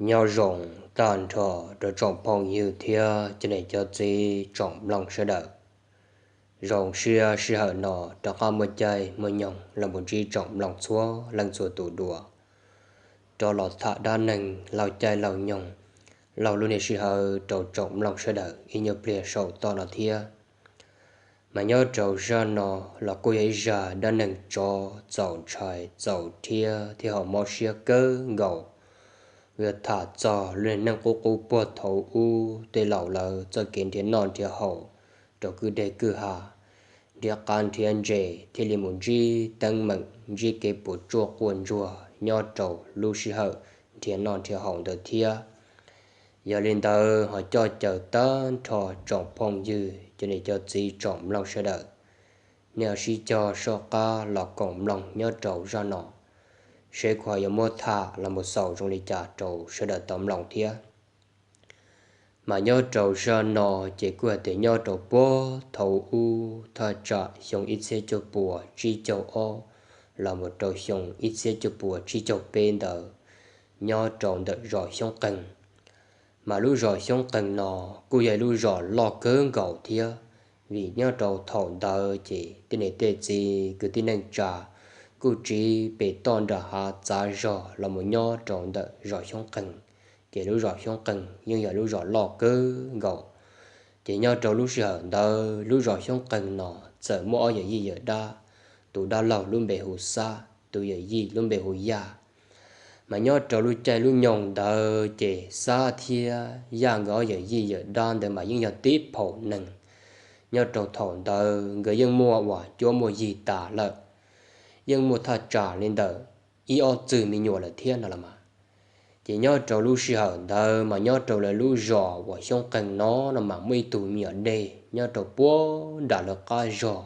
Nyob zoo tag nrho rau tsoom phooj ywg thiab cov niam cov txiv tsoom mloog sawv daws. Zoo siab sij hawm no rov qab muaj caij muaj nyoog los mus ntsib tsoom mloog txhua leej txhua tus dua, rov los tham dab neeg laug caij laug nyoog, laug lub niag sij hawm rau tsoom mloog sawv daws ib nyuag pliag saum toj no thiab. Mas nyob rau zaj no los kuj yog ib zaj dab neeg tsov txaus ntshai txaus rhiab thiab ho mob siab kawg nkaus. Yuav tham txog lub neej qub qub puag thaum ub tej laus lawv txoj kev nrhiav noj nrhiav haus rau kwj deg kwj ha, nrhiav qav nrhiav ntses thiaj li mus ntsib teeb meem ntsib kev puas tsuaj quaj ntsuag nyob rau lub sij hawm nrhiav noj nrhiav haus ntawd thiab. Yog li ntawd ho coj caw tag nrho tsoom phooj ywg cov niam cov txiv tsoom mloog sawv daws, nej ho sib cog soj qab los koom mloog nyob rau zaj no, seb kuv ho yuav muab tham los mus xaus zoo li cas rau sawv daws tau mloog thiab. Mas nyob rau zaj no ces kuj hais tias nyob rau puag thaum ub thaj tsam xyoo ib txhiab cuaj puas tsib caug ob los mus rau xyoo ib txhiab cuaj puas tsib caug peb ntawd, nyob rau ntawm zos Xyoob Qeeg. Mas lub zos Xyoob Qeeg no kuj yog lub zos loj kawg nkaus thiab, vim nyob rau thaum ntawd ces tej niam tej txiv kwv tij neej tsa kuj tsiv pem toj nram hav txav zog los mus nyob rau ntawm zos Xyoob Qeeg. Ces lub zos Xyoob Qeeg yeej yog lub zos loj kawg nkaus. Ces nyob rau lub sij hawm ntawd lub zos Xyoob Qeeg no txawm muaj ob yawm yij yawm dab, tus dab laug lub npe hu Xab, tus yawm yij lub npe hu Yaj. Mas nyob rau lub caij lub nyoog ntawd ces Xab thiab Yaj nkawd ob yawm yij yawm dab ntawd mas yeej yog tib phaum neeg. Nyob rau thaum ntawd nkawd yeej muaj uas cuab muaj yig tas lawm, yeej muaj thaj tsam li ntawm ib ob txwg me nyuam lawm thiab no los mas. Ces nyob rau lub sij hawm ntawd mas nyob rau lawv lub zos uas Xyoob Qeeg no no mas muaj ib tug me nyuam dej nyob rau puag nram lawv qab zos,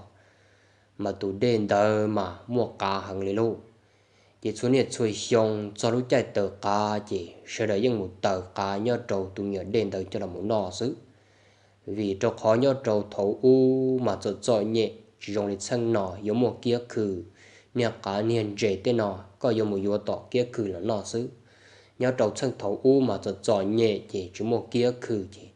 mas tus dej ntawd mas muaj qav heev li lauj. Ces txhua niaj txhua xyoo txog lub caij taws qav ces sawv daws yeej mus taws qav nyob rau tus me nyuam dej ntawd coj los mus noj xwb. Vim rau qhov nyob rau thaum ub mas txom txom nyem tsis zoo li txheej no yuav muaj kiab khw, niag qav niag ntses tej no koj yuav mus yuav tom kiab khw los noj xwb. Nyob rau txheej thaum ub mas txom txom nyem ces tsis muaj kiab khw ces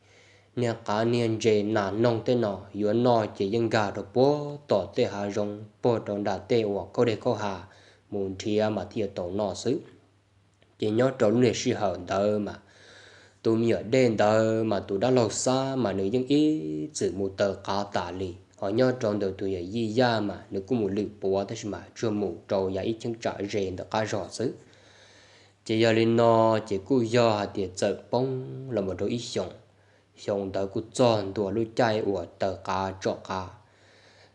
niag qav niag ntses nas noog tej no yuav noj ces yeej nkag rau puag tom tej hav zoov puag rau nram tej uas khaub deg khaub ha mus nrhiav mas thiaj yuav tau noj xwb. Ces nyob rau lub niag sij hawm ntawd mas tus me nyuam dej ntawd mas tus dab laug Xab mas nws yeej ib txwm mus taws qav tas li, ho nyob rau ntawm tus yawm yij Yaj mas nws kuj mus lwm puav tab sis mas tsuas mus rau yav ib cheeb tsam ze ntawm qab zos xwb. Ces yog li no ces kuj yog hais tias txawm poob los mus rau ib xyoos, xyoo ntawd kuj txog ntua lub caij uas taws qav tsom qav.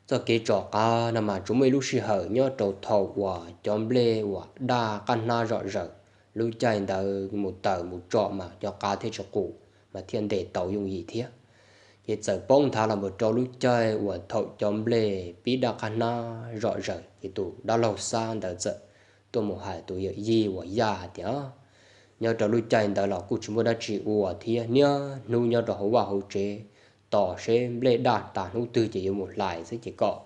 Txoj kev tsom qav no mas tsuas muaj ib lub sij hawm nyob rau thaum uas cov nplej uas daj qab hnab zom zaws, lub caij ntawd mus taws mus tsom mas cov qav thiaj tsis qus, mas thiaj ntes tau yooj yim thiab. Ces txawm poob nthav los mus rau lub caij uas thaum cov nplej pib daj qab hnab zom zaws ces tus dab laug Xab ntawd txawm tuaj mus hais tus yawm yij uas Yaj hais tias, nyob rau lub caij ntawd los kuj tsis muaj dab tsi ua thiab, niaj hnub nyob rau hauv vaj hauv tsev tos seb nplej daj tas hnub twg ces yuav mus hlais xwb ces kom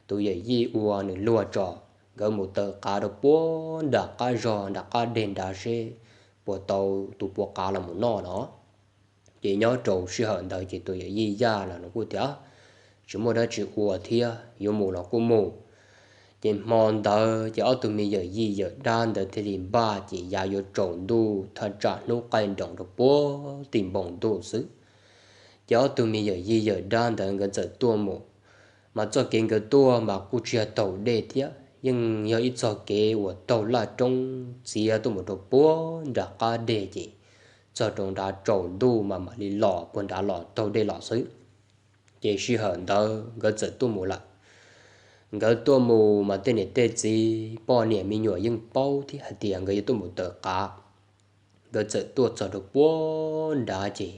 tus yawm yij ua nws luag tso, nkawd mus taws qav rau puag nram qab zog nram qab deg nrad seb puas tau tus puav qav los mus noj no. Ces nyob rau sij hawm ntawd ces tus yawm yij Yaj los nws kuj tias tsis muaj dab tsi ua thiab, yuav mus los kuj mus. Ces hmo ntawd ces ob tug me yawm yij yawm dab ntawd thiaj li npaj ces yav yuav tsaus ntuj thaj tsam hnub qaij nroos rau puag tim npoo ntuj xwb. Ces ob tug me yawm yij yawm dab ntawd nkawd txawm tuaj mus, mas txoj kev nkawd tuaj mas kuj tsis yog taug dej thiab, yeej yog ib txoj kev uas taug laj roob txiav tuaj mus rau puag nram qab deg ces txog rau nrad tsaus ntuj mas mam li los puag nrad los taug dej los xwb. Ces sij hawm ntawd nkawd txawm tuaj mus lawm. Nkawd tuaj mus mas tej niam tej txiv poj niam me nyuam yeej paub thiab hais tias nkawd yuav tuaj mus taws qav. Nkawd txawm tuaj txog rau puag nrad ces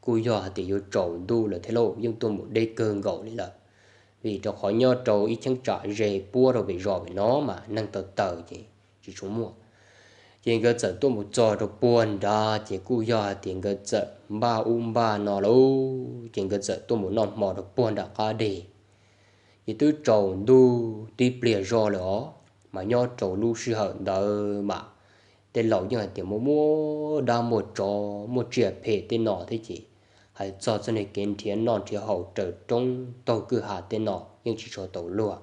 kuj yog hais tias yuav tsaus ntuj lawm thiab lauj, yeej tuaj mus deb kawg nkaus li lawm, vim rau qhov nyob rau ib cheeb tsam ze puab rau pem zos pem no mas neeg taws taws ces tsis tshua muaj. Ces nkawd txawm tuaj mus txog rau puag nrad ces kuj yog hais tias nkawd txawm npaj ub npaj no lauj, ces nkawd txawm tuaj mus noj hmo rau puag nram qab deg. Ces twb tsaus ntuj tib pliag zog lawm os, mas nyob rau lub sij hawm ntawd mas Tej laus yeej hais tias muaj muaj dab muaj tsov muaj tsiaj phem tej no thiab ces, hais txog txoj niag kev nrhiav noj nrhiav haus raws roob taug kwj ha tej no yeej tsis tshua tau luag.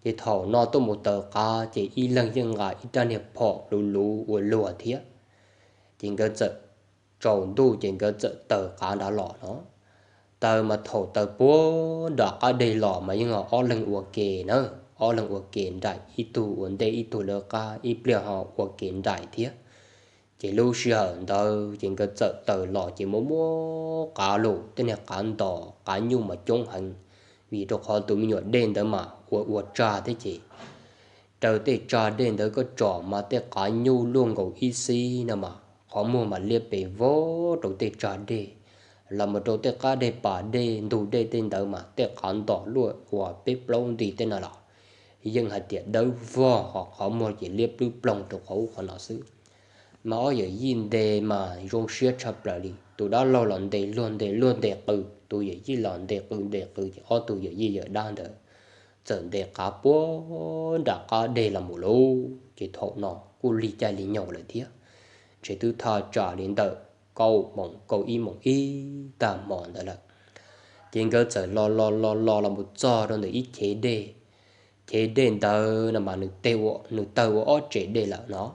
Ces thaum no tuaj mus taws qav ces ib leeg yeej nqa ib rab niag phom luv luv ua luag thiab. Ces nkawd txawm, tsaus ntuj ces nkawd txawm taws qav nrad los no. Taws mas thaum taws puag nram qab deg los mas yeej ho ob leeg ua ke na, ob leeg ua ke nraim, ib tug ua ntej ib tug lawv qab, ib pliag ho ua ke nraim thiab. Ces lub sij hawm ntawd ces nkawd txawm taws los ces muaj muaj qav lug, tej niag qav ntos qav nyuj mas coob heev, vim rau qhov tus me nyuam dej ntawd mas ua ua tsag thiab ces raws tej tsag dej ntawd koj tsom mas tej qav nyuj luaj nkaus ib xib no mas qhov muag mas liab pes vog rau tej tsag dej. Los mus rau tej qab deg pas dej ntug dej tej ntawd mas tej qav ntos luaj uas peb plaub nti tej no los yeej hais tias dawb vog, ho qhov muag ces liab plwb ploog rau qhov ub qhov no xwb. Mas ob yawm yij ntes mas zoo siab tshaj plaws li, tus dab laug los ntes luag ntes luag ntes qw, tus yawm yij los ntes qw ntes qw ces ob tug yawm yij yawm dab ntawd txawm ntes qav puag nram qab deg los mus lauj. Ces thaum no kuj lig caij lig nyoog lawm thiab, ntshe twb thaj tsam li ntawm kaum moos kaum ib moos ib tag hmo ntawd lawm. Ces nkawd txawm los los los los los mus txog rau ntawm ib chev dej. Chev dej ntawd no mas nws tawg ua ob tsev dej lawm no.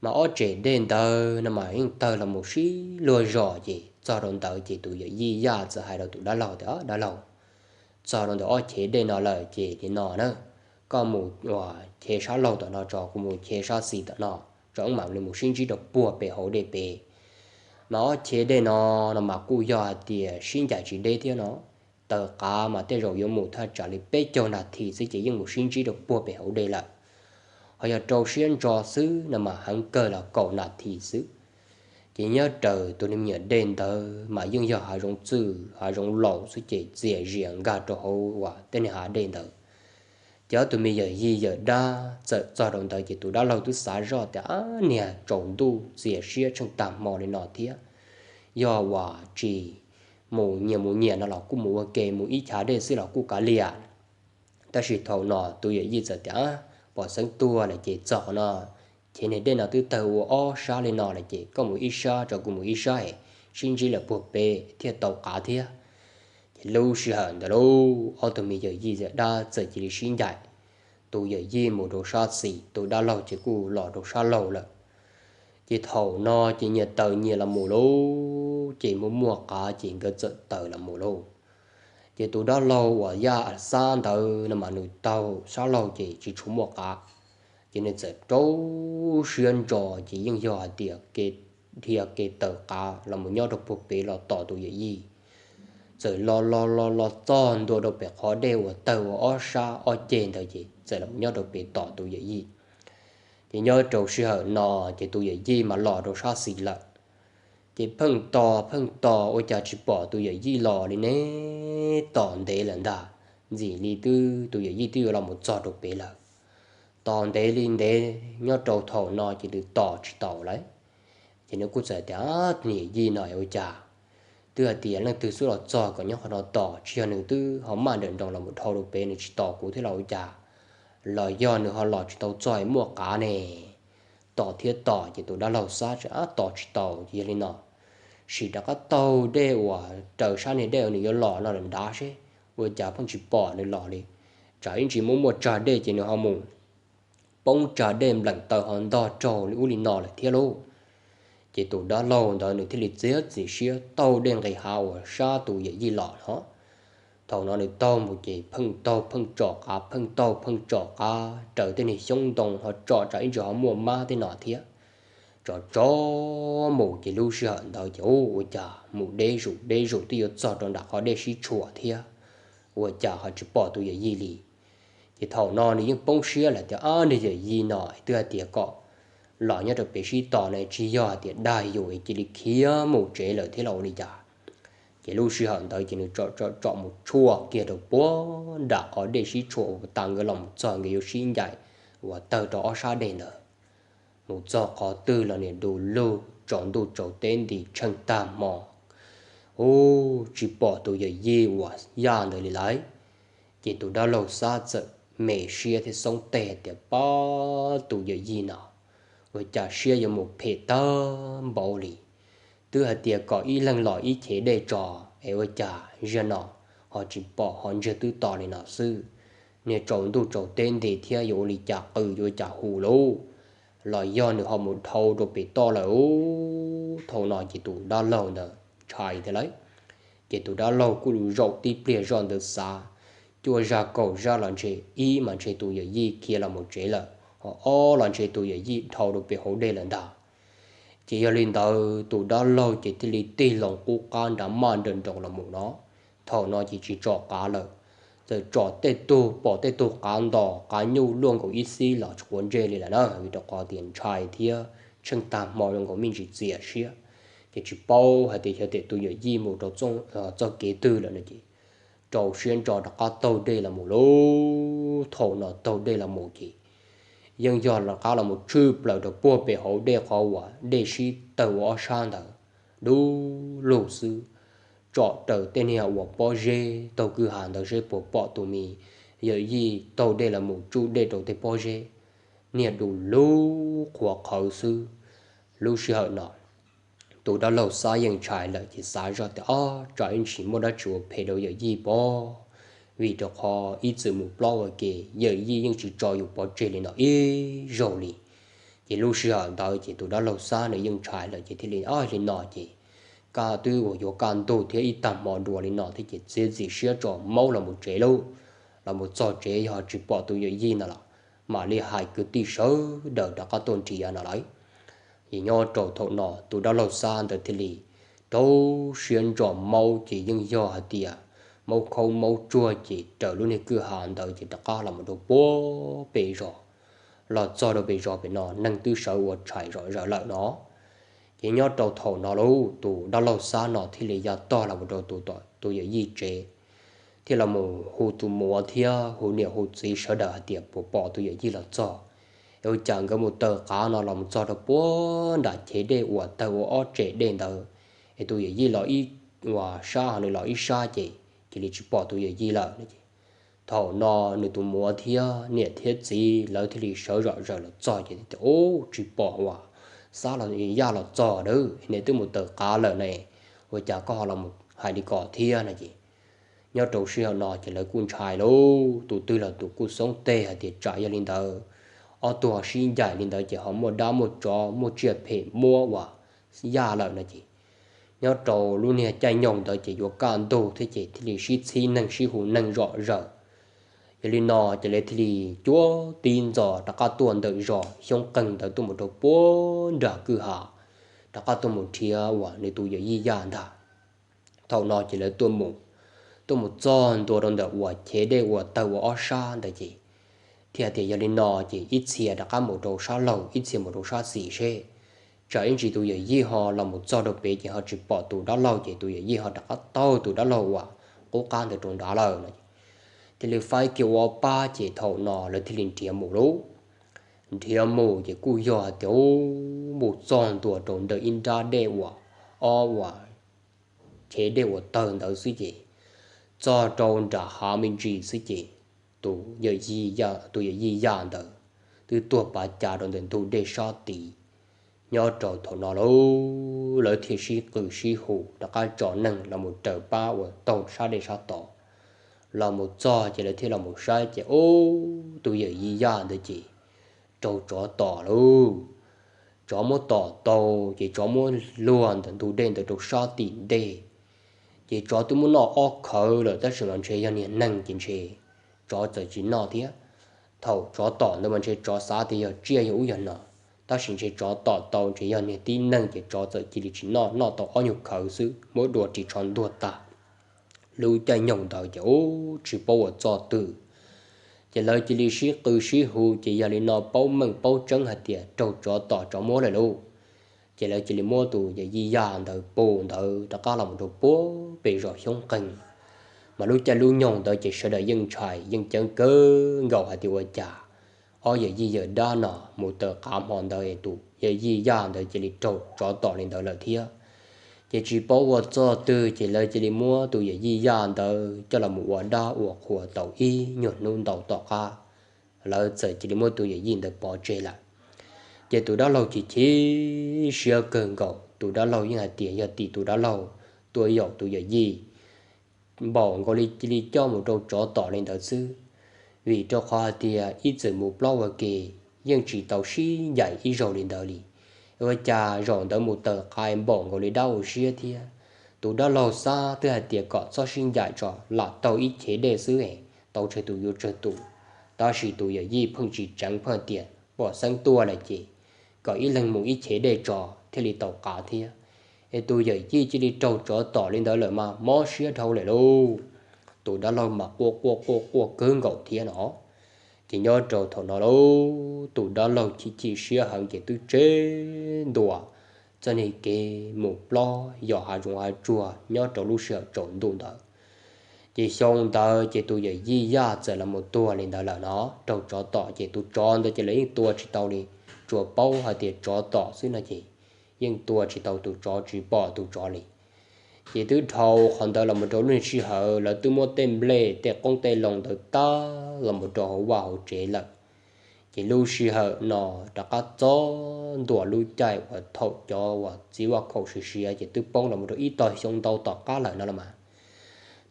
Mas ob tsev dej ntawd no mas yeej tawg los mus sib luag zos ces txog rau ntawd ces tus yawm yij Yaj txawm hais rau tus dab laug tias, Dab laug, txog rau ntawm ob chev dej no lawm ces li no na, koj mus ua chev sab laug tom no tso, kuv mus chev sab xis tom no tso, wb mam li mus sib ntsib rau puag pem hauv dej pem. Mas ob chev dej no no mas kuj yog hais tias sib ncaim tsis deb thiab no, taws qav mas tej zaum yuav mus thaj tsam li peb caug nas this xwb ces yeej mus sib ntsib rau puag pem hauv dej lawm. Ho yog rau siab ntso xwb no mas heev kawg los kaum nas this xwb. Ces nyob raws tus niag me nyuam dej ntawd mas yeej yog hav zoov txwj hav zoov laus xwb ces txias zias nkag rau hauv uas tej niag hav dej ntawd. Ces ob tug me yawm yij yawm dab txawm txog rau ntawd ces tus dab laug twb xav zoj tias, Ab niag, tsaus ntuj txias siab tsheej tag hmo li no thiab, yog uas tsis mus nyias mus nyias no los kuj mus ua ke, mus ib chav dej xwb los kuj kav liam. Tab sis thaum no tus yawm yij txawm tias, Pom xeeb tuag lawm ces txog qhov no, chev niag dej no twb tawg ua ob sab li no lawm ces koj mus ib sab tso, kuv mus ib sab es sib ntsib lawm puag pem thiaj tau qav thiab. Ces lub sij hawm ntawd lauj, ob tug me yawm yij yawm dab txawm cia li sib ncaim, tus yawm yij mus rau sab xis, tus dab laug ces kuj los rau sab laug lawm. Ces thaum no ces nyias taws nyias los mus lauj, ces muaj muaj qav ces nkawd txawm taws los mus lauj. Ces tus dab laug uas Yaj Xab ntawd no mas nws taug sab laug ces tsis tshua muaj qav, ces nws txawm rau siab ntso ces yeej yog hais tias dhia kev taws qav los mus nyob rau puag pem los tos tus yawm yij. Txawm los los los los txog ntua rau pem qhov dej uas tawg ua ob sab ob ceg ntawd ces txawm los nyob rau pem tos tus yawm yij. Ces nyob rau sij hawm no ces tus yawm yij mas los rau sab xis lawm. Ces pheej tos pheej tos ua cas tsis pom tus yawm yij los li ne, tos ntev lawm ntag, ntxim li twb tus yawm yij twb yuav los mus txog rau pem lawm. Tos ntev li ntev nyob rau thaum no ces nws tos tsis taus lawm. Ces nws kuj txawm tias, Tus yawm yij no ua cas twb hais tias leej twg xub los txog kom nyob qhov no tos, tsis yog nws twb ho maj nrawm nroos los mus dhau rau pem, nws tsis tos kuv thiab los ua cas? Los yog nws ho los tsis tau txog es muaj qav ne? Tos thiab tos ces tus dab laug xav tias tos tsis taus ces yog li no, sim rov qab taug dej uas raws sab niag dej uas nws yuav los no lawm nrad seb ua cas pheej tsis pom nws los li. Tsam ib ntsis muaj muaj tsag dej ces nws ho mus poob tsag dej npleem taw ho ntog raug li ub li no lawm thiab lauj. Ces tus dab laug ntawd nws thiaj li txiav txim siab taug dej nqis hav uas sab tus yawm yij los no. Thaum no nws taug mus ces pheej taug pheej tsom qav, pheej taug pheej tsom qav raws tej niag xyoob ntoo ho tsom tsam ib ntsis ho muaj mab tej no thiab. Tsom tsom mus ces lub sij hawm ntawd ces ua cas mus deb zus deb zus twb yuav txog rau nram qhov dej sib tshuam thiab, ua cas ho tsis pom tus yawm yij li. Ces thaum no nws yeej poob siab lawm tias, Ab, niag yawm yij no twb hais tias kom los nyob rau pem sib tos ne, tsis yog hais tias dag yus es cia li khiav mus tsev lawm thiab los ua li cas? Ces lub sij hawm ntawd ces nws tsom tsom tsom mus tshuam kiag rau puag nram qhov dej sib tshuam uas tas nkawd los mus txog nkawd yuav sib ncaim uas tawg rau ob sab dej ntawd. Mus txog qhov twg los niag du lug tsaus ntuj tsaus teb nti tsheej tag hmo. Ub, tsis pom tus yawm yij uas Yaj ntawd li lawm. Ces tus dab laug Xab txawm me siab thiab xoob teg tias, Pab, tus yawm yij no ua cas siab yuav mus phem tag npaum li. Twb hais tias kom ib leeg los ib chev dej tso, es ua cas zaum no ho tsis pom ho ntsiag twb to li no xwb. Niag tsaus ntuj tsaus teb nti thiab yuav ua li cas qw yuav ua cas hu lauj? Los yog nws ho mus dhau rau pem toj lawm. Thaum no ces tus dab laug ntawd ntshai thiab lawm. Ces tus dab laug kuj zaum tib pliag zoj ntawd xav, cuaj zaj kaum zaj los ntshe ib mas ntshe tus yawm yij khiav los mus tsev lawm, ho ob los ntshe tus yawm yij dhau rau pem hauv dej lawm ntag. Ces yog li ntawd tus dab laug ces thiaj li tig loo qub qab nrad maj nrawm nroos los mus no. Thaum no ces tsis tsom qav lawm, txawm tsom tej tug pom tej tug qav ntos qav nyuj luaj nkaus ib xib los tsis quav ntsej li lawm na, vim rau qhov tias ntshai thiab tsheej tag hmo zoo nkaus me ntsis txias siab. Ces tsis paub hais tias xyov tias tus yawm yij mus rau txoj kev twg lawm no ces rau siab ntso rov qab taug dej los mus lauj. Thaum no taug dej los mus ces yeej yog rov qab los mus tshwj plaws rau puag pem hauv dej qhov uas dej sib tawg ua ob sab ntawd dub lug xwb. Tsom raws tej niag uas pob zeb taug kwj ha ntawd seb puas pom tus me yawm yij taug dej los mus tsuj dej rau tej pob zeb, niag du lug qhuav qhawv xwb. Lub sij hawm no tus dab laug Xab yeej ntshai lawm ces xav zoj tias, Ob, tsam ib ntsis muaj dab tsi ua phem rau yawm yij pob, vim rau qhov ib txwm mus plaub ua ke yawm yij yeej tsis tso yus pov tseg li no ib zaug li. Ces lub sij hawm ntawd ces tus dab laug Xab nws yeej ntshai lawm ces thiaj li, Ob, li no ces kaj twb uas yuav kaj ntug thiab ib tag hmo dua li no thiab ces txiav txim siab tso maub los mus tsev lauj. Los mus txog tsev yog tsis pom tus yawm yij no los mam li hais kwv tij sawv daws rov qab tuaj nrhiav no lawm. Ces nyob rau thaum no tus dab laug Xab ntawd thiaj li rau siab ntso maub ces yeej yog hais tias maub khaub maub tsuag ces raws lub niag kwj ha ntawd ces rov qab los mus rau puag pem zos. Los txog rau pem zos pem no neeg twb sawv ua tshais zom zaws lawm no. Ces nyob rau thaum no lauj tus dab laug Xab no thiaj li ya tog los mus rau tus yawm yij tsev, thiaj los mus hu tus muam thiab hu niam hu txiv sawv daws hais tias puas pom tus yawm yij los txog. Es ua cas nkawd mus taws qav no los mus txog rau puag nram chev dej uas tawg ua ob tsem dej ntawd, es tus yawm yij los ib uas sab ho nws los ib sab ces cia li tsis pom tus yawm yij lawm. Thaum no nws tus muam thiab niam thiab txiv lawv thiaj li sawv zom zaws los txog ces tias, Ub, tsis pom uas Xab los Yaj los txog a, nws twb mus taws qav lawm ne, ua cas koj ho los hais li ko thiab no ces nyob rau sij hawm no ces lawv kuj ntshai lauj, tus twg los tus kuj xoob teg hais tias tsam yog li ntawd ob tug ho sib ncaim li ntawd ces ho muaj dab muaj tsov muaj tsiaj phem muab uas Yaj lawm no ces nyob rau lub niag caij nyoog ntawd ces yuav kaj ntug thiab ces thiaj li sib txhib neeg sib hu neeg zom zaws. Yog li no ces lawv thiaj li cuab tib ntxov rov qab tuaj ntawm zos Xyoob Qeeg ntawd tuaj mus rau puag nram kwj ha, rov qab tuaj mus nrhiav uas nws tus yawm yij Yaj ntag. Thaum no ces lawv tuaj mus, tuaj mus txog ntua rau ntawm uas chev dej uas tawg ua ob sab ntawd ces thiaj tias yog li no ces ib txhia rov qab mus rau sab laug ib txhia mus rau sab xis seb tsam ib ntsis tus yawm yij ho los mus txog rau pem ces ho tsis pom tus dab laug ces tus yawm yij ho rov qab taug tus dab laug uas qub qab ntawd rau nrad lawm no. Thiaj li faib kiag ua ob pab ces thaum no lawv thiaj li nrhiav mus lauj. Nrhiav mus ces kuj yog hais tias mus txog ntua rau ntawm ib nrab dej uas ob uas chev dej uas tawg ntawd xwb ces txog rau nram hav me ntsis xwb ces tus yawm yij Yaj ntawd twb tuag pav cas rau ntawm ntug dej sab tid. Nyob rau thaum no lauj, lawv thiaj sib qw sib hu rov qab tso neeg los mus raws pab uas taug sab dej sab tod. Los mus txog ces lawv thiaj los mus saib ces ub, tus yawm yij Yaj ntawd ces raug tsov tom lauj. Tsov muab tom tau ces tsov muab luag ntawm ntug dej ntawd rau sab tim ntej. Ces tsov twb muab noj ob khawv lawm tab sis mas ntshe yog niag neeg ces ntshe tsov txawm tsis noj thiab. Thaum tsov tom ntawd mas ntshe tsov xav tias yog tsiaj yog ub yog no, tab sis ntshe tsov tom tau ntshe yog niag tib neeg ces tsov txawm cia li tsis noj, noj tau ob nyuag khawv xwb muab dua ris tsho ntuag tag. Lub caij nyoog ntawd ces ub tsis paub ua txoj twg, ces lawv cia li sib qw sib hu ces yog li no paub meej paub tseeb hais tias raug tsov tom tsov muab lawm lauj. Ces lawv cia li muab tus yawm yij Yaj ntawd pus ntawd rov qab los mus rau puag pem zos Xyoob Qeeg. Mas lub caij lub nyoog ntawd ces sawv daws yeej ntshai yeej ceeb kawg nkaus hais tias ua cas ob yawm yij yawm dab no mus taws qav hmo ntawd tus yawm yij Yaj ntawd cia li raug tsov tom li ntawd lawm thiab. Ces tsis paub ua txoj twg ces lawv cia li muab tus yawm yij Yaj ntawd coj los mus ua dab ua qhua tau ib nyuag hnub ntau tom qab, lawv txawm cia li muab tus yawm yij ntawd pov tseg lawm. Ces tus dab laug chim chim siab kawg nkaus, tus dab laug yeej hais tias yog tim tus dab laug tua yaum tus yawm yij npaum nkaus li cia li coj mus rau tsov tom li ntawd xwb. Vim rau qhov hais tias ib txwm mus plob ua ke yeej tsis tau sib ncaim ib zaug li ntawd li. Ua cas zaum ntawd mus tawm qai npaum nkaus li dab ua siab thiab. Tus dab laug xav twb hais tias kom txhob sib ncaim tso, lam taug ib chev dej xwb es tau tsawg tus yuav tsawg tus. Tab sis tus yawm yij pheej tsis tseev, pheej tias pom xeeb tuaj lawm ces kom ib leeg mus ib chev dej tso thiaj li tau qav thiab. Es tus yawm yij cia li raug tsov tom li ntawd lawm mas mob siab dhau lawm lauj. Tus dab laug mas quaj quaj quaj quaj kawg nkaus thiab no. Ces nyob rau thaum no lauj, tus dab laug chim chim siab heev ces twb tseg ntua txoj niag kev mus plob yos hav zoov hav tsuag nyob rau lub sij hawm tsaus ntuj ntawd. Ces xyoo ntawd ces tus yawm yij Yaj txawm los mus tuag li ntawd lawm no, raug tsov tom ces tus tsov ntawd ces lawv yeej tua tsis tau li, tsuas paub hais tias tsov tom xwb no ces yeej tua tsis tau tus tsov, tsis pom tus tsov li. Ces twb dhau qhov ntawd los mus rau lub sij hawm lawv twb muab tej nplej tej qoob tej loo ntawd tag los mus rau hauv vaj hauv tsev lawm. Ces lub sij hawm no rov qab txog ntua lub caij uas thaum cov uas txiv vaj khaum siav siav ces twb poob los mus rau ib tog xyoo ntau tom qab lawm no los mas.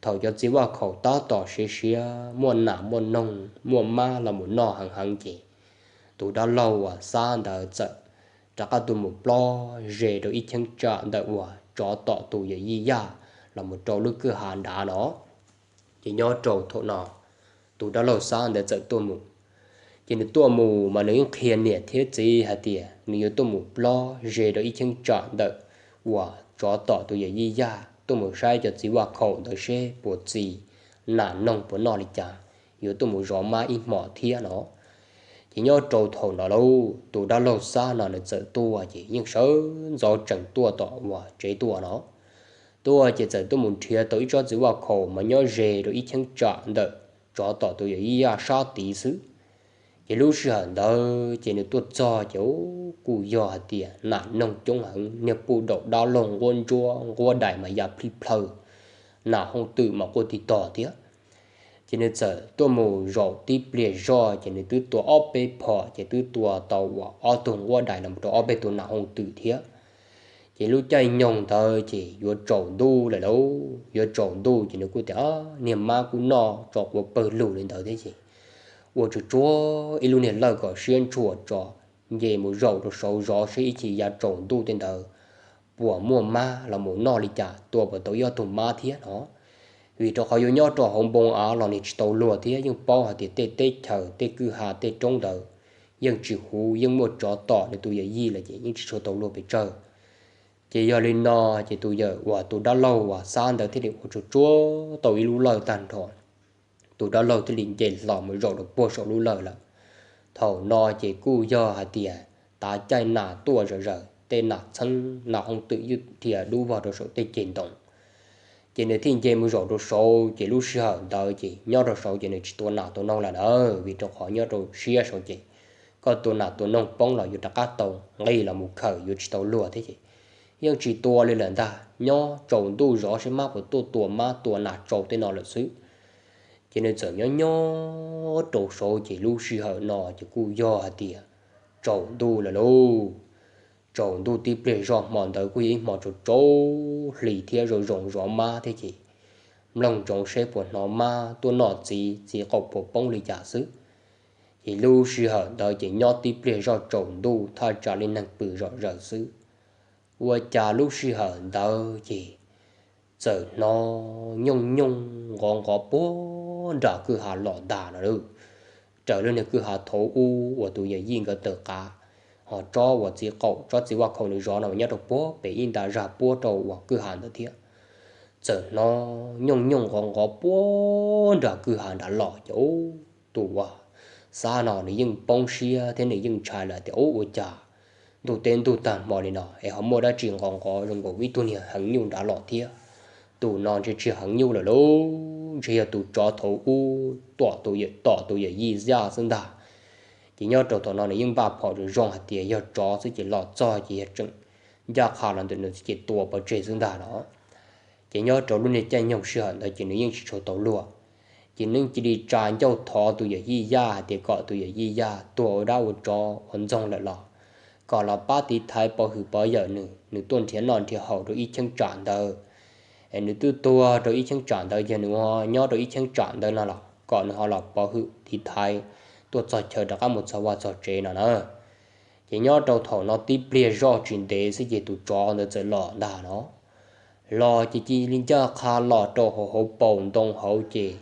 Thaum cov txiv vaj khaum tab tom siav siav muaj nas muaj noog muaj mab los mus noj heev heev ces tus dab laug uas Xab ntawd txawm rov qab tuaj mus plob ze rau ib cheeb tsam ntawm uas tsov tom tus yawm yij Yaj los mus rau lub kwj ha nrad no. Ces nyob rau thaum no tus dab laug Xab ntawd txawm tuaj mus. Ces nws tuaj mus mas nws yeej qhia niam thiab txiv hais tias nws yuav tuaj mus plob ze rau ib cheeb tsam ntawm uas tsov tom tus yawm yij Yaj, tuaj mus saib cov txiv vaj khaum ntawd seb puas txi, nas noog puas noj li cas, yuav tuaj mus zov mab ib hmos thiab no. Ces nyob rau thaum no lauj, tus dab laug Xab no nws txawm tuaj ces yeej sawv ntxov tsees tuaj tom uas tsev tuaj no. Tuaj ces txawm tuaj mus nrhiav tau ib tsob txiv vaj khaum mas nyob ze rau ib cheeb tsam ntawm tsov tom tus yawm yij Yaj sab tid xwb. Ces lub sij hawm ntawd ces nws tuaj txog ces kuj yog hais tias nas noog coob heev, niag puj daum dab laug nquab ntsuab nquab dais mas ya plij plawg, nas hooj twm mas quaj tig tog thiab. Ces nws txawm tuaj mus zaum tib pliag zoj ces nws twb tua ob peb phom ces twb tua tau uas ob tug nquab dais los rau ob peb tug nas hooj twm thiab. Ces lub caij nyoog ntawd ces yuav tsaus ntuj lawm lauj, yuav tsaus ntuj ces nws kuj tias niag mab kuj noj tso quav pawg lug li ntawd thiab ces ua tsuag tsuag ib lub niag lawj kom siab ntshua tso, nce mus zaum rau saud zov seb ib chim yav tsaus ntuj tej ntawd puas muaj mab los mus noj li cas, tua puas tau ib ob tug mab thiab no. Vim rau qhov yuav nyob rau hauv npoo av los nws tsis tau luag thiab yeej paub hais tias tej teb chaws tej kwj ha tej roob ntawd yeej tsis huv, yeej muaj tsov tom nws tus yawm yij lawm ces yeej tsis tshua tau luag pes tsawg. Ces yog li no ces tus yawm uas tus dab laug uas Xab ntawd thiaj li ua tsuag tsuag tau ib lub lawj tag nrho. Tus dab laug thiaj li nce hlo mus zaum rau puag saum lub lawj lawm. Thaum no ces kuj yog hais tias tav caij nas tuaj zom zaws, tej nas txheeb nas hooj twm ywj dhia dub vog rau saum tej ceg ntoo. Ces nws thiaj nce mus zaum rau saud ces lub sij hawm ntawd ces nyob rau saud ces nws tsis tua nas tua noog lawm na, vim rau qhov nyob rau siab saud ces koj tua nas tua noog poob los yuav rov qab tau nqis los mus khawm yuav tsis tau luag thiab ces yeej tsis tua li lawm ntag, nyob tsaus ntuj zov seb mab puas tuaj tua mab tua nas tsau tej no lawm xwb. Ces nws txawm nyob nyob rau saud ces lub sij hawm no ces kuj yog hais tias tsaus ntuj lawm lauj. Tsaus ntuj tib pliag zoj hmo ntawd kuj yog ib hmo tsaus tsaus hli thiab zoo zoo zov mab thiab ces mloog ntsoov seb puas hnov mab tuaj noj txiv, txiv qaum puas poob li cas xwb. Ces lub sij hawm ntawd ces nyob tib pliag zoj tsaus ntuj thaj tsam li neeg pw zom zaws xwb. Ua cas lub sij hawm ntawd ces txawm hnov nyooj nyooj nqov nqov puag nram kwj ha los ntag no lauj. Raws lub niag kwj ha thaum ub uas tus yawm yij nkawd tawm qav, ho tsob uas txiv qaum tsob txiv vaj khaum nws zov no nyob rau puag pem ib nta zaj puab rau uas kwj ha ntawd thiab. Txawm hnov nyooj nyooj nqov nqov puag nram kwj ha nrad los ces tus uas Xab no nws yeej poob siab thiab nws yeej ntshai lawm tias ub ua cas ntuj teb ntug tag hmo li no es ho muaj dab tsi nqov nqov zoo nkaus ib tug niag heev nyuj nrad los thiab. Tus no ntshe tsis heev nyuj lawm lauj, ntshe yog tus tsov thaum ub tom tus yawm, tom tus yawm yij Yaj xwb ntag. Ces nyob rau thaum no nws yeej npaj phom zoo zoo hais tias yog tsov xwb ces los txog ces yog tseem ncaj qha los ntawm nws ces tua pov tseg xwb ntag no. Ces nyob rau lub niag caij nyoog sij hawm ntawd ces nws yeej tsis tshua tau luag. Ces nws cia li tsa ncauj thov tus yawm yij Yaj hais tias kom tus yawm yij Yaj tuag ua dab ua tsov ua ntxoog lawm los kom los pab tiv thaiv pov hwm pov yawm nws, nws tuaj nrhiav noj nrhiav haus rau ib cheeb tsam ntawd. Nws twb tuag rau ib cheeb tsam ntawd, yog nws nyob rau ib cheeb tsam ntawd no los kom nws ho los pov hwm tiv thaiv tuaj txog chaw rov qab mus txog vaj txog tsev no na. Ces nyob rau thaum no tib pliag zoj tsis ntev xwb ces tus tsov ntawd txawm los ntag no. Los ces cia li ncaj qha los rau hauv hauv paus ntoo hauv ces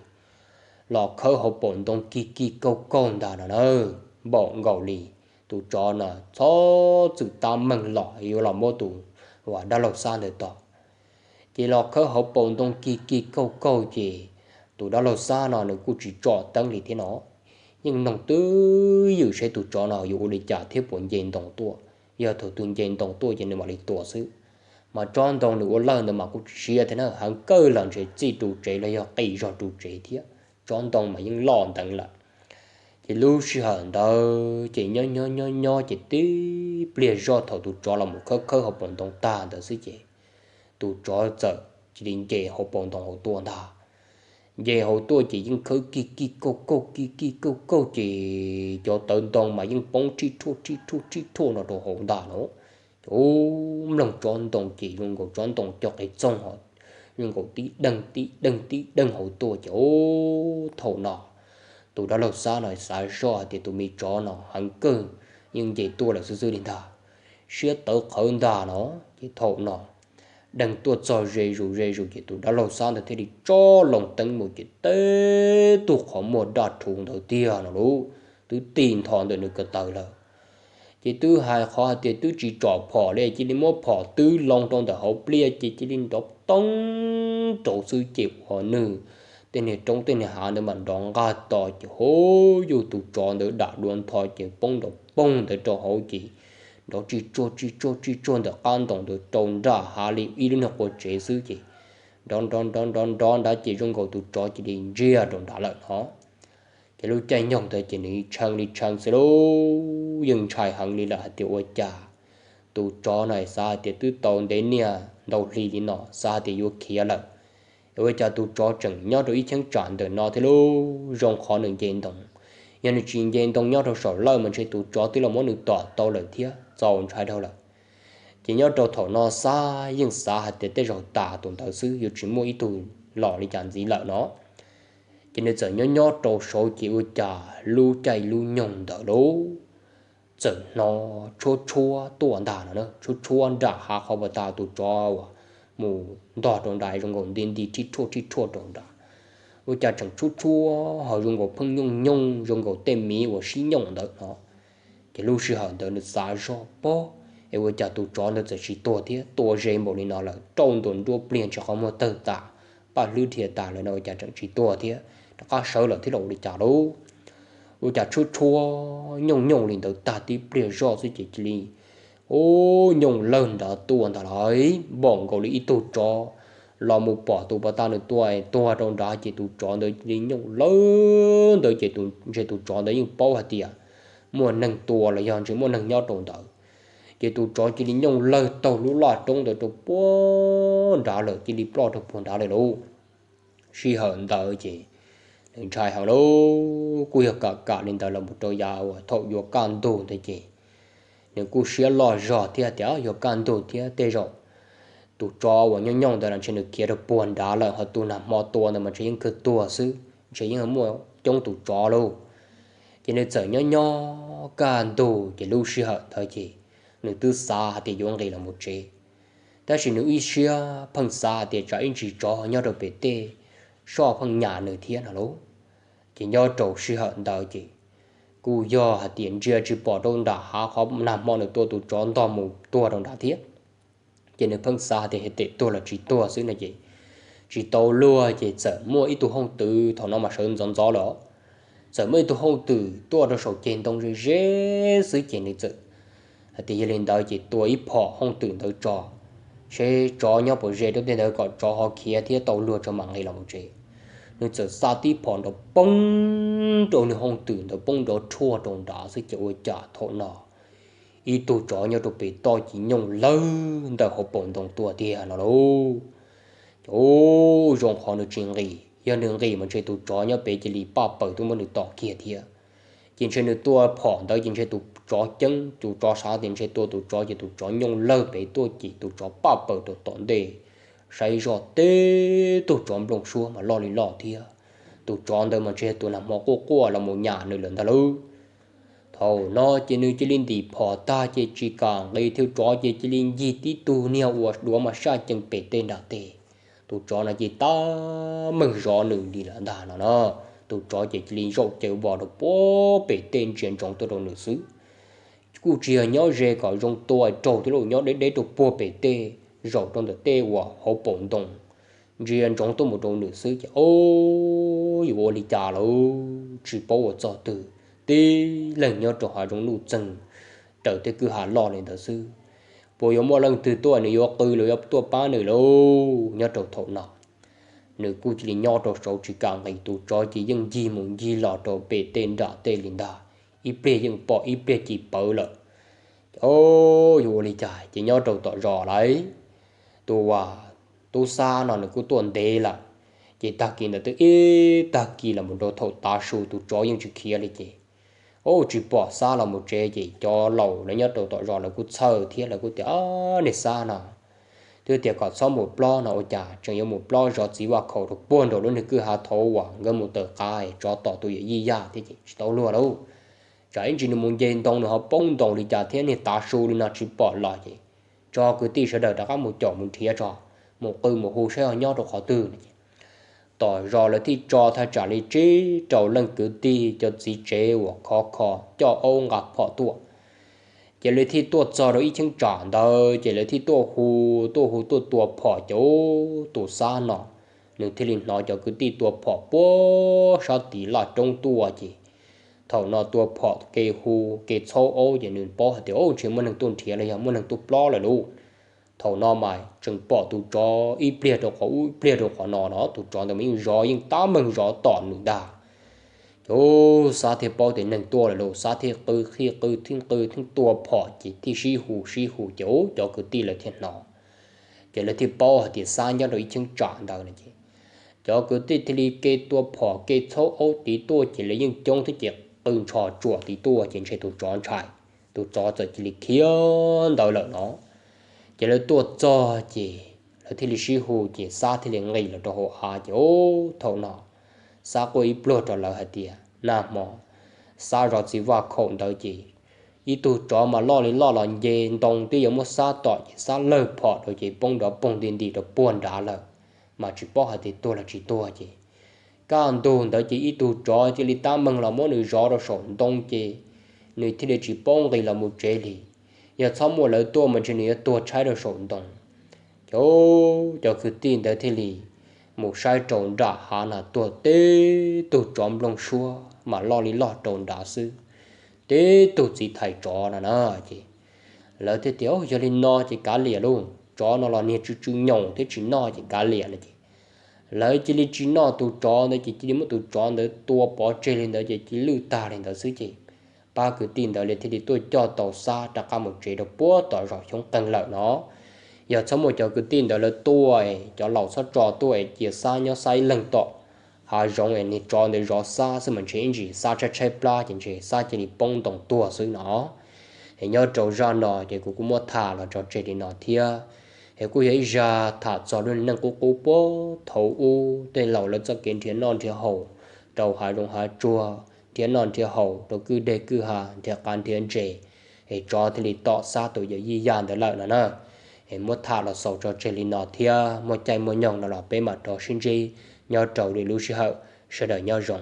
los khawb hauv paus ntoo kig kig kauj kauj ntag no na. Npaum nkaus li tus tsov no txhob txwm tab meeg los yuav los muab tus uas dab laug Xab ntawd tom. Ces los khawb hauv paus ntoo kig kig kauj kauj ces tus dab laug Xab no nws kuj tsis tsom teeb li thiab no, yeej noog twb ywm saib tus tsov no yuav ua li cas thiab puas nce ntoo tuaj. Yog thaum twg nce ntoo tuaj ces nws mam li tua xwb. Mas tsob ntoo nws ua lawj ntawd mas kuj tsis siab thiab na, heev kawg los ntshe txij ru tsev los yog qis zog ru tsev thiab, tsob ntoo mas yeej loj nteev lawm. Ces lub sij hawm ntawd ces nyob nyob nyob nyob ces tib pliag zoj thaum tus tsov los mus khawb khawb hauv paus ntoo tag ntawd xwb ces tus tsov txawm cia li nce hauv paus ntoo hauv tuaj ntag. Nce hauv tuaj ces yeej khawb kig kig kauj kauj kig kig kauj kauj ces cov tawv ntoo mas yeej poob rhij rhuaj rhij rhuaj rhij rhuaj no rau hauv ntag no. Ces mloog tsob ntoo ces zoo nkaus tsob ntoo cog qis txoog ho zoo nkaus tib deeg tib deeg tib deeg hauv tuaj ces thaum no tus dab laug Xab no xav zoj hais tias tus me tsov no heev kawg, yeej nce tuaj lawm xwb xwb li ntag, siab tawv qhawv ntag no. Ces thaum no deeg tuaj txog ze zus ze zus ces tus dab laug Xab ntawd thiaj li tso loo teeb mus ces teb tug qhov muag daj rhuv ntawd tiag no lauj, twb tig nthos ntawm nws ko taw lawm. Ces twb hais qhov hais tias twb tsis tsom phom li, cia li muab phom twb loo rau ntawm hauv pliaj ces cia li nrov toob rau xwb ces ua nws tej niag roob tej niag hav ntawd mas nrov nqaj to ces ho yug tus tsov ntawd dam dua ntho ces poob nrov poog ntawd rau hauv ces nrov tsij tsuag tsij tsuag tsij tsuag ntawm qab ntoo ntawd rau nram hav li ib lub niag qua tsev xwb ces nrov nrov nrov nrov nrov nrad ces zoo nkaus tus tsov cia li ntsiag rau nrad lawm no. Ces lub caij nyoog ntawd ces nws tshee li tshee xwb lauj, yeej ntshai heev li lawm hais tias ua cas tus tsov no xav hais tias twb tau ntev niaj ntau hli li no xav hais tias yuav khiav lawm, es ua cas tus tsov tseem nyob rau ib cheeb tsam ntawm no thiab lauj. Zoo qhov nws nce ntoo, yog nws tsis nce ntoo nyob rau saum lawj mas ntshe tus tsov twb los muab nws tom tau lawm thiab, txaus ntshai dhau lawm. Ces nyob rau thaum no Xab yeej xav hais tias tej zaum tas tus ntawd xwb, yuav tsis muaj ib tug los li cas ntxiv lawm no. Ces nws txawm nyob nyob rau saud ces ua cas lub caij lub nyoog ntawd lauj, txawm hnov tshuab tshuab tuaj ntag no, tshuab tshuab nram hav qhov uas tas tus tsov uas mus ntog rau nrad zoo nkaus nti nti rhij rhuaj rhij rhuaj rau nrad. Ua cas tseem tshuab tshuab ho zoo nkaus pheej nyooj nyooj zoo nkaus tej miv uas sib nyooj ntawd no. Ces lub sij hawm ntawd nws xav zoj pob, es ua cas tus tsov ntawd txawm tsis tuag thiab, tua ze npaum li no lawm rau ntua nruab pliag ntshe qhov muag tawg tas, paj hlwb dhia tas lawm no ua cas tseem tsis tuag thiab, rov qab sawv lawm thiab los ua li cas lauj. Ua cas tshuab tshuab nyooj nyooj li ntawd tag tib pliag zoj xwb ces cia li, u, nyooj lawg nrad tuaj ntag lauj, npaum nkaus li ib tug tsov los mus pom tus pas tag nws tua tuag rau nrad ces tus tsov ntawd cia li nyooj lawg ntawd ces ntshe tus tsov ntawd yeej paub hais tias muaj neeg tua los yog ntshe muaj neeg nyob rau ntawd. Ces tus tsov cia li nyooj lawg taug lub laj roob ntawd rau puag nrad lawm, cia li ploj rau puag nrad lawm lauj. Sij hawm ntawd ces nws ntshai heev lauj, kuj yog kam kam li ntawd los mus rau yav uas thaum yuav kaj ntug ntawd ces nws kuj siab loj zog thiab tias yuav kaj ntug thiab tej zaum tus tsov uas nyooj nyooj ntawd los ntshe nws khiav rau puag nrad lawm, ho tus nag hmo tua ntawd mas ntshe yeej kawg tuag xwb, ntshe yeej muaj coob tus tsov lauj. Ces nws txawm nyob nyob kaj ntug ces lub sij hawm ntawd ces nws twb xav hais tias yuav nqis los mus tsev, tab sis nws ib siab pheej xav hais tias tsam ib ntsis tsov nyob rau pem tej soj pheej nyas nws thiab no lauj. Ces nyob rau sij hawm ntawd ces kuj yog hais tias ntsia tsis pom rau nram hav qhov nag hmo nws tua tus tsov ntog mus tuag rau nrad thiab. Ces nws pheej xav hais tias yog tes tuag los tsis tuag xwb no ces tsis tau luag ces txawm muaj ib tug hooj twm, thaum no mas sawv ntxov ntxov lawm, txawm muaj ib tug hooj twm tuaj rau saum ceg ntoo ze ze xwb ces nws txawm hais tias yog li ntawd ces tua ib phom hooj twm ntawd tso, seb tsov nyob puas ze rau tej ntawd kom tsov ho khiav thiab tau luag tso mam nqis los mus tsev. Nws txawm xa tib phom nrov poob rau nws hooj twm ntawd poob nrov rhuaj rau nrad xwb ces ua cas thaum no ib tug tsov nyob rau pem toj ces nyooj lawg ntawm hauv paus ntoo tuaj tiag no lauj. Ces u, zoo qhov nws tsis nqis, yog nws nqis mas ntshe tus tsov nyob pem cia li paj paws tuaj muab nws tom kiag thiab. Ces ntshe nws tua phom ntawd ces ntshe tus tsov ceeb, tus tsov xav tias ntshe tua tus tsov ces tus tsov nyooj lawg pem tuaj ces tus tsov paj paws rau tom ntej, saib zoj teb tug tsov nplooj suab mas loj li loj thiab. Tus tsov ntawd mas ntshe tus nag hmo quaj quaj los mus nyam nws lawm ntag lauj. Thaum no ces nws cia li ntim phom tag ces tsis kam nqis thiab, tsov ces cia li ncig tib tug niag uas duav mas saj cees pem tej nram tej. Tus tsov no ces tab meeg zov nws li lawm ntag no na. Tus tsov ces cia li zaum caws vos rau puag pem tej ntsia ntsoov tuaj rau nws xwb. Kuj tsis yog nyob ze kom zoo tua raug thiab lauj, nyob deb deb rau puag pem tej, zaum rau ntawm tej uas hauv paus ntoo, ntsia ntsoov tuaj mus rau nws xwb ces o, yuav ua li cas lauj, tsis paub ua txoj twg, tib leeg nyob rau hav zoov nuj txeeg raws tej kwj ha loj li ntawd xwb. Puas yuav muaj leej twg tuaj nws yuav qw los yuav tuaj pab nws lauj? Nyob rau thaum no nws kuj cia li nyob rau saud tsis kam nqis, tus tsov ces yeej ncig mus ncig los rau pem tej nram tej li ntag, ib pliag yeej pom ib pliag cia pawv lawm. Ces o, yuav ua li cas ces nyob rau tom zos lawm, tus uas tub Xab no nws kuj tuaj ntev lawm. Ces tag kis ntawd twb ib tag kis los mus rau thaum tav su tus tsov yeej tsis khiav li ces o, tsis pom Xab los mus tsev ces cov laus lawv nyob rau tom zos lawv kuj txhawj thiab lawv kuj tias, Niag Xab no twb tias kom txhob mus plob no ua cas tseem yuav mus plob zov txiv vaj khaum rau puag nraum lub niag kwj ha thaum uas nkawd mus tawm qav tsov tom tus yawm yij Yaj thiab ces tsis tau luag lauj. Tsam ib ntsis nws mus nce ntoo nws ho poob ntoo li cas thiab, niag tav su li no tsis pom los ces tso kwv tij sawv daws rov qab mus caum mus nrhiav tso, mus qw mus hu saib ho nyob rau qhov twg no ces tom zos lawv thiaj tso thaj tsam li tsib rau leej kwv tij cov txiv tsev uas khov kho coj aub nqa phom tuaj. Ces lawv thiaj tuaj txog rau ib cheeb tsam ntawd ces lawv thiaj tuaj hu, tuaj hu tuaj tua phom ces tus Xab no nws thiaj li hnov cov kwv tij tua phom puag sab tid laj roob tuaj ces thaum no tua phom ke hu ke txhaub aub ces nws paub hais tias o, ntshe muaj neeg tuaj nrhiav los yog muaj neeg tuaj plob lawm lauj. Thaum no mas tseem pom tus tsov ib pliag rau qhov ub ib pliag rau qhov no no, tus tsov ntawd mas yeej zov yeej tab meeg zov tom nws ntag. Ces Xab thiaj paub tias neeg tuaj lawm lauj, Xab thiaj qw thiaj qw thiaj qw thiaj tua phom ces thiaj sib hu sib hu ces cov kwv tij lawv thiaj hnov. Ces lawv thiaj paub hais tias Xab nyob rau ib cheeb tsam ntawd no ces cov kwv tij thiaj li ke tua phom ke txhaub aub tid tuaj ces lawv yeej coob thiab ces qw ntsho tsuam tid tuaj ces ntshe tus tsov ntshai, tus tsov txawm cia li khiav ntawd lawm no. Ces lawv tuaj txog ces lawv thiaj li sib hu ces Xab thiaj li nqis los rau hauv av ces o, thaum no Xab quaj ib pluag rau lawv hais tias nag hmo Xab zov txiv vaj khaum ntawd ces ib tug tsov mas loj li loj los nce ntoo twb yuav muab Xab tom ces Xab lawg phom rau ces poob nrov poog nti nti rau puag nrad lawm, mas tsis paub hais tias tuag los tsis tuag ces kaj ntug ntawd ces ib tug tsov cia li tab meeg los muab nws zov rau saum ntoo ces nws thiaj li tsis paub nqis los mus tsev li. Yog txhob muaj lawv tuaj mas ntshe nws yuav tuag tshaib rau saum ntoo. Ces cov kwv tij ntawd thiaj li mus saib rau nram hav no tuag teb tug tsov nplooj suab mas loj li loj rau nrad xwb, teb tug txiv thais tsov no na. Ces lawv thiaj tias yog li no ces kav liam lauj, tsov no los niag tsw tsw nyoos thiab tsis noj ces kav liam no ces lawv cia li tsis noj tus tsov ntawd ces cia li muab tus tsov ntawd tua pov tseg li ntawd ces cia li lwj tag li ntawd xwb ces pab kwv tij ntawd li thiaj li tuaj coj tau Xab rov qab mus tsev rau puag tom zos Xyoob Qeeg lawm no. Yog txhob muaj cov kwv tij ntawd lawv tuaj, cov laus txhob tso tuaj es cia Xab nyob Xab ib leeg tom hav zoov es niag tsov ntawd zov Xab xwb mas ntshe ib ntsis Xab tshaib tshaib plab ces ntshe Xab cia li poob ntoo tuag xwb no. Es nyob rau zaj no ces kuv kuj muab tham los tso tseg li no thiab. Es kuj yog ib zaj tham txog lub neej qub qub puag thaum ub tej laus lawv txoj kev nrhiav noj nrhiav haus rau hav zoov hav tsuag, nrhiav noj nrhiav haus rau kwj deg kwj ha, nrhiav qav nrhiav ntses, es tsov thiaj li tom Xab tus yawm yij Yaj ntawd lawm no na. Es muab tham los xaus tso tseg li no thiab, muaj caij muaj nyoog no los peb mam rov sib ntsib nyob rau lwm lub sij hawm. Sawv daws nyob zoo.